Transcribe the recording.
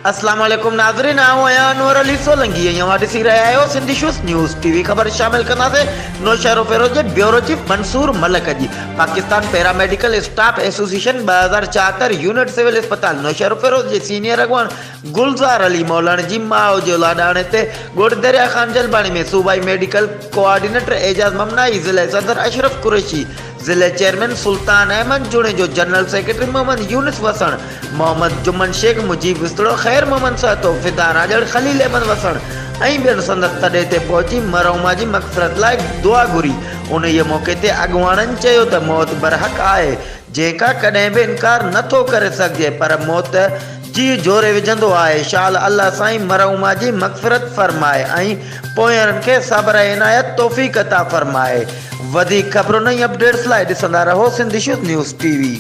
اسلام عليڪم ناظرين آئون آهيان انور علي سولنگي ۽ اوهان ڏسي رهيا آهيو Sindh issues news T V خبر شامل ڪنداسين نوشهروفيروز جي بيورو چيف منصور ملڪ جي Pakistan paramedical staff association 2076 unit civil اسپتال نوشهروفيروز جي سينيئر اڳواڻ گلزار علي مولڻ جي ماء جي لاڏاڻي تي ڳوٺ دريا خان جلباڻي ۾ صوبائي ميڊيڪل ڪوآرڊينيٽر اعجاز ممنائي ضلعي صدر اشرف قريشي ضلعي chairman Sultan Ahmed Junejo, general secretary Muhammad Younis Wassan, Muhammad Juman Shaikh, Mujeeb Wasro, Khair Muhammad Sahito, Fida Rajar, Khalil Ahmed Wassan ۽ ٻين سندس تڏي تي پهچي مرحومه جي مغفرت لاء دعا گهري. انهيء موقعي تي اڳواڻن چيو ته موت برحق آهي، جنهن کان ڪڏهن به انڪار نه ٿو ڪري سگهجي پر موت جيء جهوري وجهندو آهي، شال الله سائين مرحومه جي مغفرت فرمائي ۽ پوئينرن کي صبر ۽ عنايت توفيق عطا فرمائي. وڌيڪ خبرن ۽ اپڊيٽس لاء ڏسندا رهو Sindh issues news T V.